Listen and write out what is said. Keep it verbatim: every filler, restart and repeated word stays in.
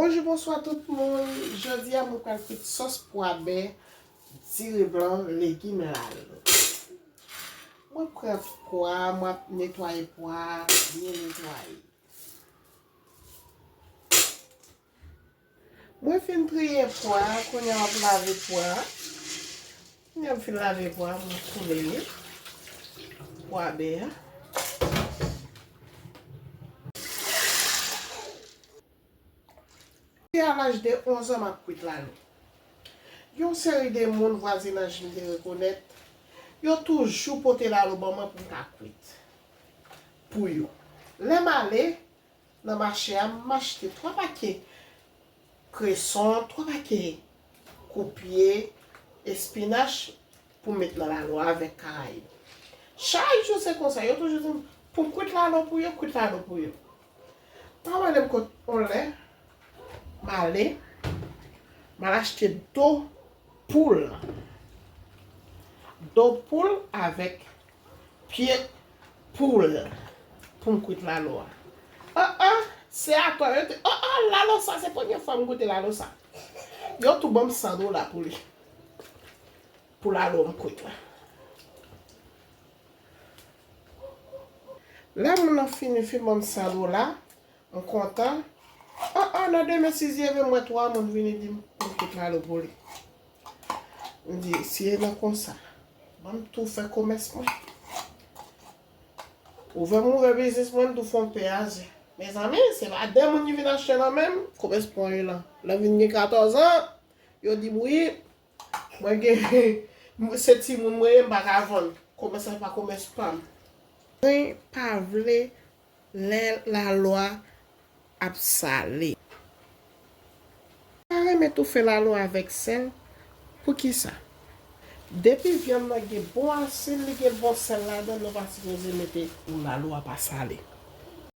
Bonjou, bonswa tout moun. Jodi a, mwen pral fè sòs pwa bè, diri blan, legim lalo. Mwen pran pwa, mwen ap netwaye pwa, byen netwaye. Mwen fin triye pwa, kounye a m ap lave pwa. Kounye a m fin lave pwa, mwen koule li. Pwa bè a. Depi a laj de onz an, m ap kwit lalo. Yon seri de moun vwazinaj m te rekonèt, yo toujou pote lalo ban mwen pou m ka kwit pou yo. Lè m ale nan mache a, m achte twa pake kreson, twa pake koupye, espinach pou m met nan lalo avèk karayib. Chak jou se konsa, yo toujou di m pou m kwit lalo pou yo, kwit lalo pou yo. Pa wè lè m kot on lè, m ale, m al achte do poul. Do poul avèk pye poul pou m kwit lalo a. An an, se atò yo te, an an, lalo sa, se premye fwa m goute lalo sa. Yo tou ban m san dola pou li. Pou lalo m kwit la. Lè moun nan fini, fin ban m san dola, m kontan. An an, nan demen, sis, m wè twa moun vini di m pou m kwit lalo pou li. M di, si e nan konsa, ban m tou fè komès mwen. Ouvè m ouvè biznis mwen, m tou fè yon pè a zen. Mezanmi, se pa de moun ki vin achte nan men m, komès pwa yo lan. Lè m vin gen katòz an, yo di m wi, mwen gen, se timoun mwen ye, m pa ka vann. Komès la pa komès pa m. Mwen pa vle lè lalwa ap sale. Pa renmen toufe lalwa avèk sèl. Poukisa? Depi vyann nan gen bon asid, li gen bon sèl ladan, nou pa sipoze mete pou lalwa pa sale.